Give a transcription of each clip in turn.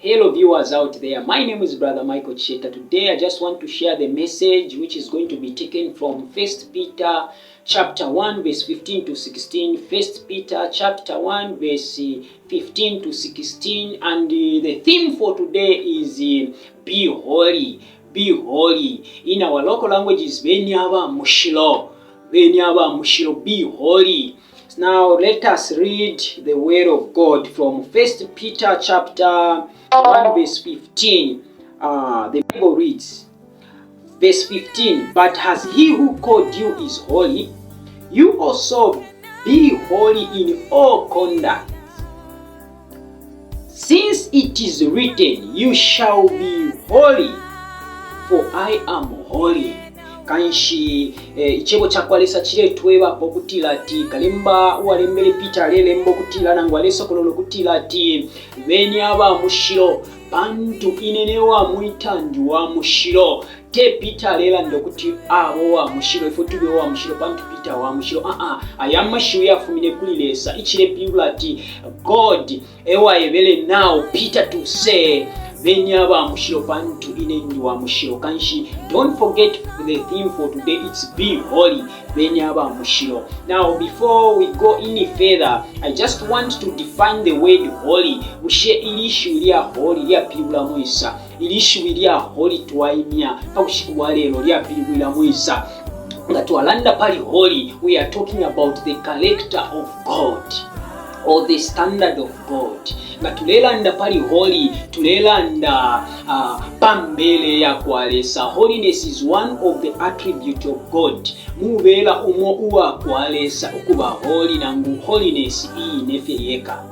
Hello viewers out there, my name is Brother Michael Cheta. Today I just want to share the message which is going to be taken from 1 Peter chapter 1 verse 15 to 16. 1 Peter chapter 1 verse 15 to 16 and the theme for today is be holy. Be holy. In our local language is beni aba mushilo. Beni aba mushilo, be holy. Now let us read the word of God from 1 Peter chapter 1 verse 15. The Bible reads, verse 15, But as he who called you is holy, you also be holy in all conduct. Since it is written, You shall be holy, for I am holy. Kanshi eh, icebo ca kwa Lesa ciletwebapo ukutila ati kalemba uwalembele Peter alelemba ukutila nangu alesokolola ukutila ati beni aba mushilo pantu ine ne wa mwita ndi wa mushilo. Te Peter alelanda ukuti aba uwa mushilo, ifwe tube uwa mushilo pantu Peter wa mushilo. Aa, aya mashiwi yafumine kuli Lesa, icilepilibula ati God ewaebele now Peter to say beni aba mushilo pantu ine ndi wa mushilo. Kanshi don't forget the theme for today, it's be holy, beni aba mushilo. Now before we go any further, I just want to define the word holy. Bushe ili ishiwi lya holy lyapilibula mwisa? Ili shiwi lya holy twaimya pa bushiku bwa lelo lyapilibwila mwisa? Nga twalanda pali holy, we are talking about the character of God or the standard of God. Nga tulelanda pali holy, tulelanda pa mbele ya kwa Lesa. Holiness is one of the attribute of God. Mubela umo uwa kwa Lesa ukuba holy nangu holiness iine fye yeka.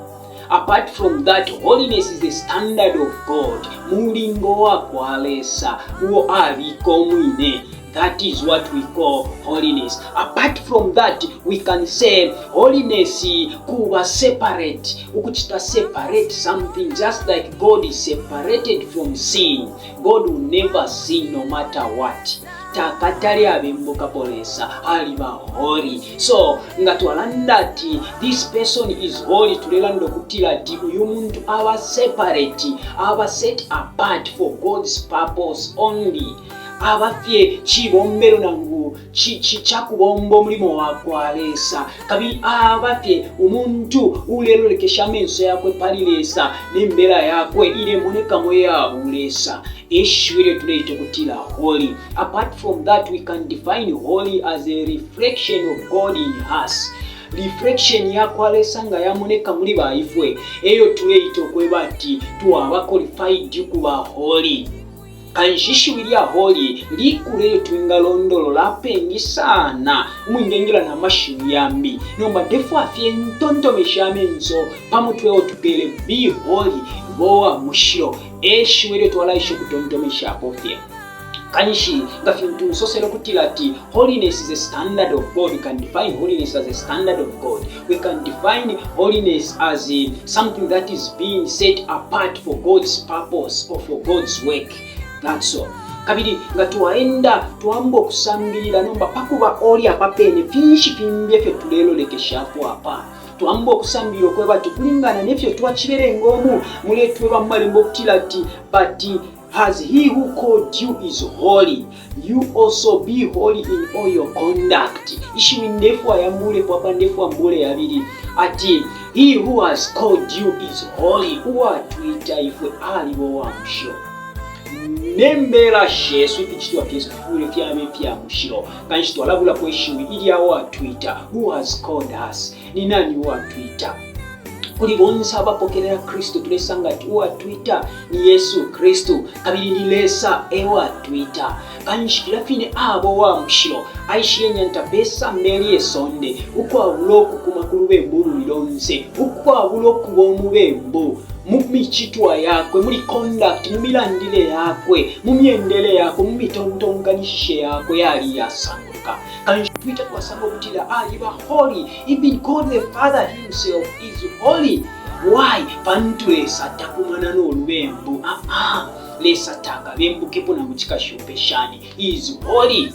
Apart from that, holiness is the standard of God. Mulingo wa kwa Lesa uo abika umwine. That is what we call holiness. Apart from that, we can say holiness kuba separate, ukuchita separate something, just like God is separated from sin. God will never sin no matter what. Takatale abembukapo Lesa, aliba holy. So nga twalanda ati this person is holy, tulelanda ukutila ati uyu muntu aba separate, aba set apart for God's purpose only. Aba fye cibombelo nangu cakubomba umulimo wa kwa Lesa, kabili aba fye umuntu ulelolekesha amenso yakwe pali Lesa ne mbela yakwe ilemonekamo iya bulesa. Ishiwi ilyo tuleita ukutila holy. Apart from that, we can define holy as a reflection of God in us. Reflection ya kwa Lesa nga yamoneka muli baifwe, eyo tuleita ukweba ati twaba qualified ukuba holy. Kanshi ishiwi lya holy likulu elyo twingalondolola apengi sana umwingengila na mashiwi yambi. Nomba ndefwaya fye ntontomeshe amenso pa mutwe uo tupele, be holy, bowa mushilo. E shiwi elyo twalaisha ukutontomeshapo fye. Kanshi nga fintu nsosele ukutila ati holiness is a standard of God, we can define holiness as a standard of God. We can define holiness as something that is being set apart for God's purpose or for God's work. That's all. Kabili nga twaenda twamba ukusambilila nomba pakuba holy apa pene, finshi fimbi efyo tulelolekeshapo apa? Twamba ukusambilila ukweba ati ukulingana nefyo twacibelenga umu muletweba mu malembo ukutila ati but as he who called you is holy, you also be holy in all your conduct. Ishiwi ndefwaya mbulepo apa, ndefwa mbule yabili ati he who has called you is holy. Uwatwita ifwe aliba uwa mushilo. Nembela shesu, ificitwa fyesu fifwile fyaba ifya mushilo. Kanshi twalabulapo ishiwi ilya watwita, who has called us. Ni nani uwatwita? Kuli bonse abapokelela Kristu tulesanga ati uwatwita ni Yesu Kristu, kabili ni Lesa ewatwita. Kanshi filya fine aba uwa mushilo, aishile nyanta pe samba ilye sonde ukwabula ukukuma ku lubembu ululi lonse, ukwabula ukuba umubembu mu micitwa yakwe, muli conduct, mu milandile yakwe, mu myendele yakwe, mu mitontonkanishishe yakwe yali iyasanguluka. Kanshi twita twasanga ukutila aliba holy. Even God the Father himself is holy. Why? Pantu Lesa takumana no lubembu. Lesa takabembukepo nangu cikashupe shani. He is holy.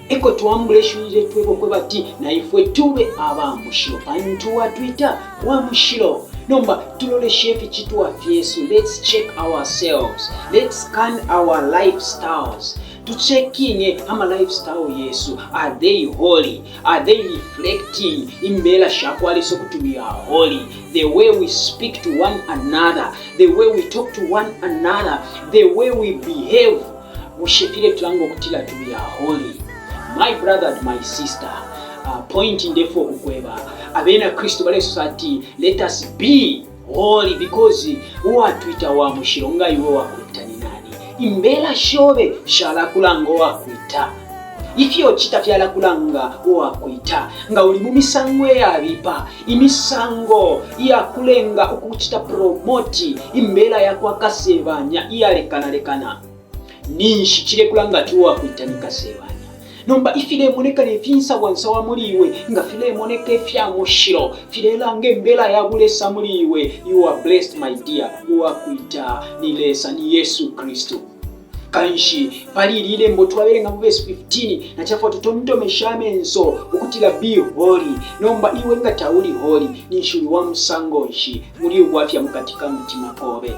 Eko twambule ishiwi lyetwebo kwebati na ifwe tube aba mushilo, pantu watwita wa mushilo. Nomba tuloleshe ificitwa fyesu, let's check ourselves, let's scan our lifestyles. Tuchekinge ama lifestyle yesu, are they holy? Are they reflecting imbela shakwa Lesa ukuti we are holy? The way we speak to one another, the way we talk to one another, the way we behave, bushe filetulanga ukutila ati we are holy? My brother and my sister, point ndefwa ukukweba, abena Kristu balesosa ati let us be holy because uwatwita wa mushilo. Nga iwe wakwita ni nani? Imbela shobe shalakulanga uwakwita. Ifyo ucita fyalakulanga uwakwita. Nga uli mu misango iyabipa, imisango iyakulenga ukucita promote imbela ya kwa kasebanya iyalekanalekana, ninshi cilekulanga ati uwakwita ni kasebanya. Nomba ifilemoneka ne finsabwansawa muli iwe nga filemoneka ifya mushilo, filelanga imbela ya bulesa muli iwe, you are blessed, my dear. Uwakwita ni Lesa, ni Yesu Kristu. Kanshi pali ili lembo twabelenga mu verse 15 nacafwa tutontomesha amenso ukutila be holy. Nomba iwe nga tauli holy, ninshi uli wa musango nshi? Muli ubwafya mukati ka mutima kobe.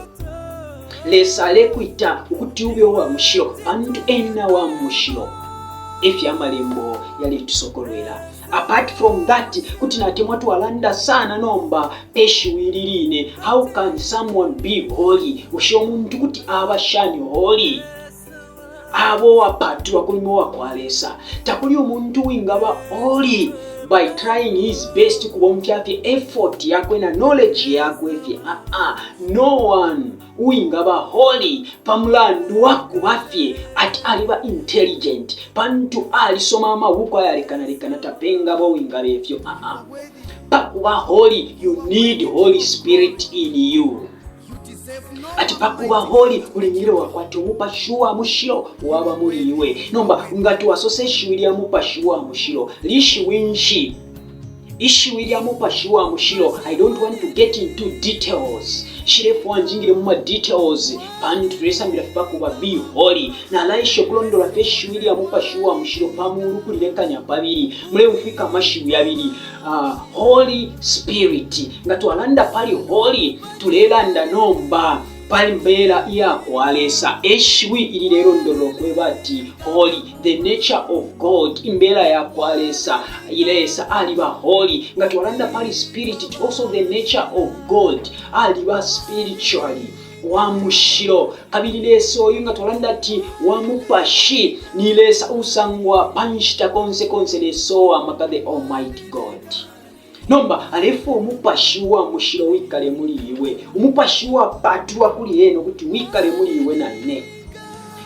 Lesa alekwita ukuti ube uwa mushilo pantu ena wa mushilo, efyo amalembo yaletusokolwela. Apart from that, kuti natemwa twalanda sana nomba pe shiwi ili line, how can someone be holy? Bushe umuntu kuti aba shani holy? Aba uwapatulwa ku mulimo wa kwa Lesa. Takuli umuntu uwingaba holy by trying his best, kubomfya fye effort yakwe na knowledge yakwe fye. Ah, no one uwingaba holy pa mulandu wa kuba fye ati aliba intelligent pantu alisoma amabuku ayalekanalekana. Tapengaba uwingaba ifyo. Ah, pakuba holy you need Holy Spirit in you. Ati pakuba holy ulingile wakwata Umupashi wa Mushilo waba muli iwe. Nomba nga twasosa ishiwi lya Mupashi wa Mushilo, lishiwi nshi ishiwi lya Mupashi wa Mushilo? I don't want to get into details, nshilefwaya njingile mu ma details pantu tulesambila fye pakuba be holy. Nalaisha ukulondola fye ishiwi lya Mupashi wa Mushilo pa mulu kulilekanya pabili, muleumfwika amashiwi yabili, Holy Spirit. Nga twalanda pali holy, tulelanda nomba pali mbela iya kwa Lesa. Eshiwi ililelondolola ukweba ati holy, the nature of God, imbela ya kwa Lesa. Lesa aliba holy. Nga twalanda pali spirit, it also the nature of God, aliba spiritually wa mushilo. Kabili Lesa uyu nga twalanda ati wa mupashi, ni Lesa usangwa pa nshita konse konse, Lesa uwa maka, the almighty God. Nomba alefwaya Umupashi wa Mushilo wikale muli iwe, umupashi wapatulwa kuli ena ukuti wikale muli iwe na ine.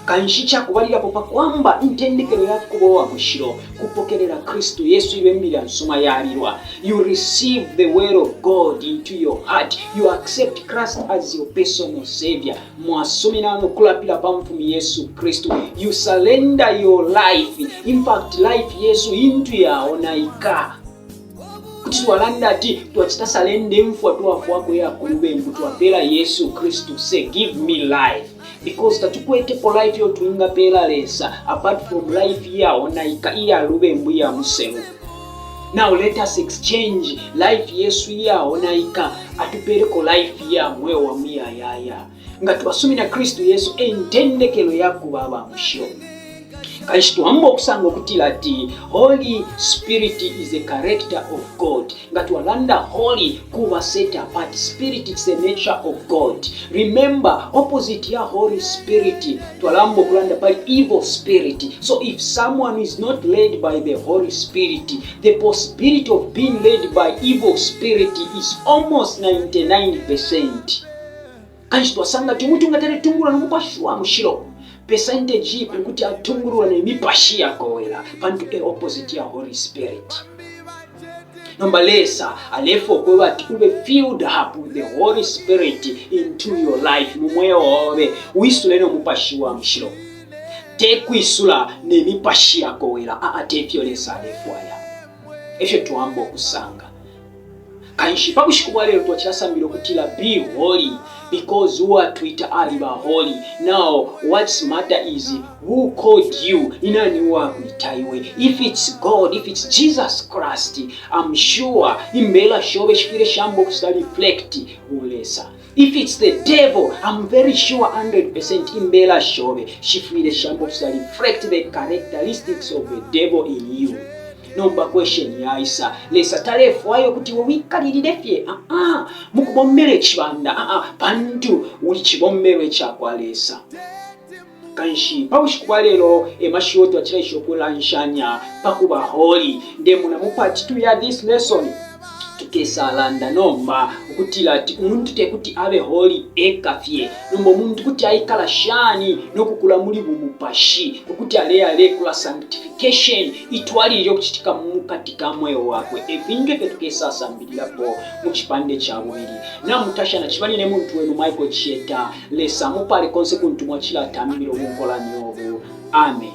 Kanshi icakubalilapo pa kwamba intendekelo ya kuba uwa mushilo kupokelela Kristu Yesu ilyo imbila nsuma yabilwa. You receive the word of God into your heart, you accept Christ as your personal savior. Mwasumina no kulapila pa Mfumu Yesu Kristu, you surrender your life. In fact, life yesu intu yaonaika, kuti twalanda ati twacita surrender imfwa twafwako iya kulubembu, twapela Yesu Kristu, say, "Give me life," because tatukwetepo life iyo twingapela Lesa apart from life iyaonaika iya lubembu, iya muselu. Now let us exchange life yesu iyaonaika, atupeleko life iya mweo wa muyayaya. Nga twasumina Kristu Yesu, entendekelo ya kuba aba mushilo. Kanshi twamba okusanga ukutila ati Holy Spirit is a character of God. Nga twalanda holy, kuba set apart. Spirit is the nature of God. Remember, opposite ya Holy Spirit twalamba okulanda pali evil spirit. So if someone is not led by the Holy Spirit, the possibility of being led by evil spirit is almost 99%. Kanshi twasanga ati umuntu nga taletungulula no Mupashi wa Mushilo, percentage ipi kuti atungululwa ne mipashi yakowela, pantu e opposite ya Holy Spirit. Nomba Lesa alefwaya ukweba ati ube filled up with the Holy Spirit into your life, mu mweo obe wisule no Mupashi wa Mushilo, te kwisula ne mipashi yakowela. Aa, te fyo Lesa alefwaya. Efyo twamba okusanga. Kanshi pa bushiku bwa lelo twacilasambilila ukutila be holy because uwatwita aliba holy. Now what's matter is who called you, ni nani uwakwita iwe? If it's God, if it's Jesus Christ, I'm sure imbela shobe shifwile shamba ukucita reflect bulesa. If it's the devil, I'm very sure 100% imbela shobe shifwile shamba ukucita reflect the characteristics of the devil in you. Nomba question yaisa, Lesa talefwaya ukuti iwe wikalilile fye aa mukubombela icibanda aa, pantu uli cibombelo ica kwa Lesa. Kanshi pa bushiku bwa lelo e mashiwi twacilaisha ukulanshanya pa kuba holy. Ndemona mu part 2 ya this lesson tukesalanda nomba ukutila ati umuntu te kuti abe holy eka fye. Nomba umuntu kuti aikala shani no kukula muli bumupashi ukuti aleya alekula sanctification itwalilile ukucitika mu kati ka mweo wakwe. E fintu ifyo tukesasambililapo mu cipande ca bubili. Namutasha naciba nine muntu wenu Michael Chieta. Lesa amupale konse kuntu mwacilatambila ubunkolanya ubu. Amen.